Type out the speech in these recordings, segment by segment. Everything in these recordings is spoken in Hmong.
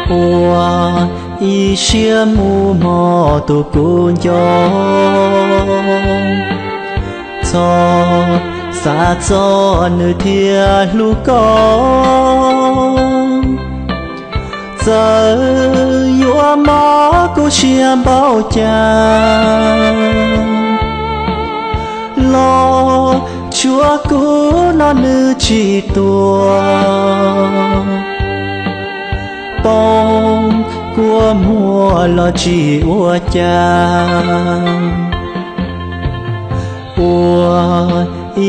Ua ib siab mus mog tus kuv nco, txhob xav txog nws thiaj hlub koj. Txawm yuav mob kuv siab npaum cas los tsuav kuv no nws tsis tuag. Poob kua muag los tsis ua cas, ua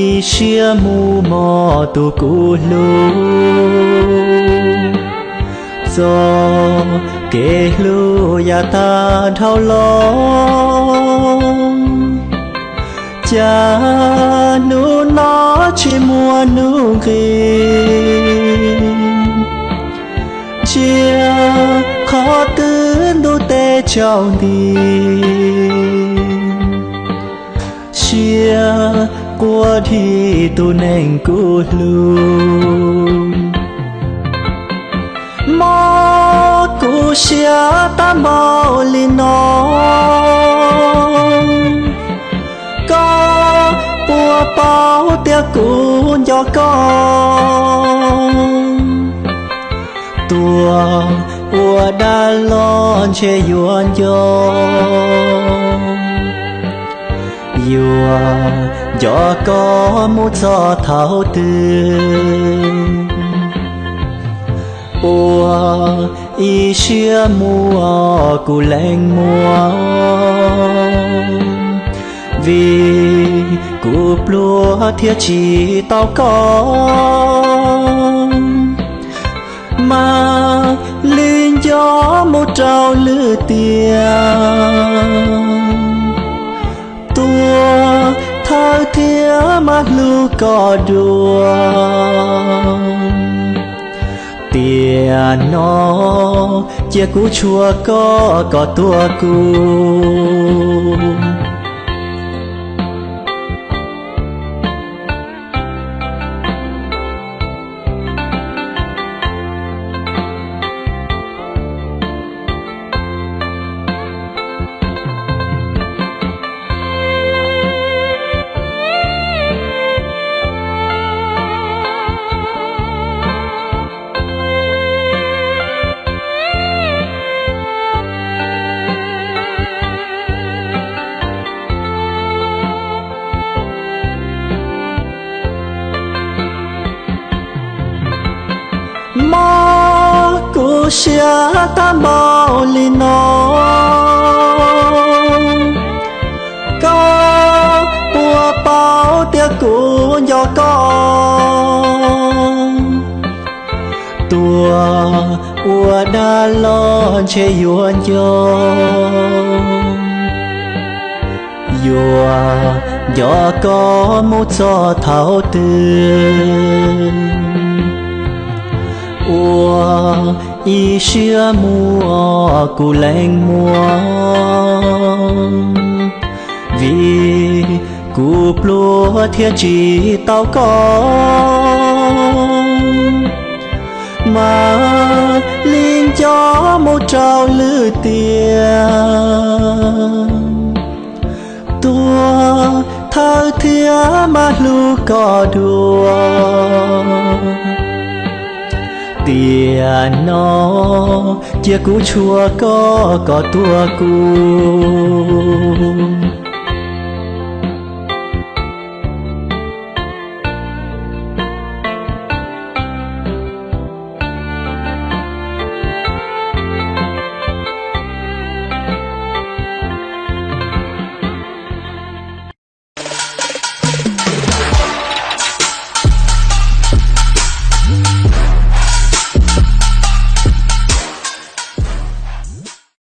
ib siab mus mog tus kuv hlub. Txoj kev hlub yav tag dhau los, cas hnub no tsis muaj hnub nqis. Ntsia qhov twg ntuj teb tsaus nti, siab quaj dhi tus neeg kuv hlub. Mob kuv siab tag npaum li no, koj puas paub tias kuv nco koj? Tuag ua dab los ntshe yuav nco, yuav nco koj mus txog thaum twg. Ua ib siab mus kuv leej muam, vim kuv pluag thiaj tsis tau koj. Mas li nco mus rau lwm tiam, tuag thawj thiab mas hlub koj dua. Tiam no cia kuv tshua koj kom tuag kuv. Mob kuv siab tag npaum li no, koj puas paub tias kuv nco koj? Tuag ua dab los ntshe yuav nco, yuav nco koj mus txog thaum twg. Ua ib siab mus kuv leej muam, vim kuv pluag thiaj tsis tau koj. Mas li nco mus rau lwm tiam, tuag thawj thiab mas hlub koj dua. Tiam no cia kuv tshua koj kom tuag kuv.